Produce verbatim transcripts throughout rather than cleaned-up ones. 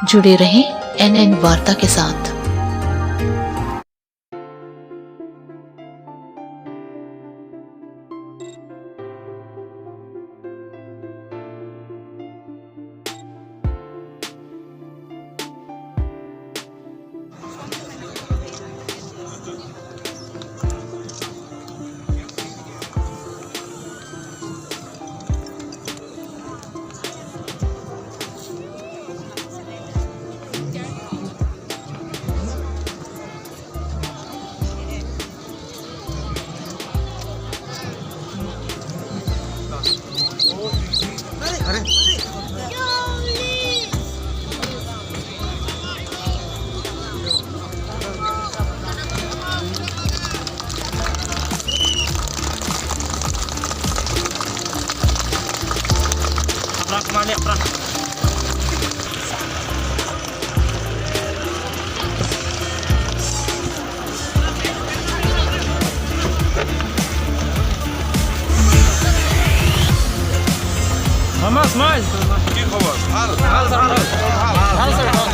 जुड़े रहें N N वार्ता के साथ। Prak, mane, prak. Thomas, smile. কি খবৰ? ভাল? ভাল, ছাৰ, ভাল। ভাল, ছাৰ, ভাল।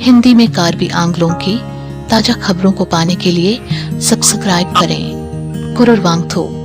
हिंदी में कार्बी आंगलों की ताजा खबरों को पाने के लिए सब्सक्राइब करें। Kururvangthu.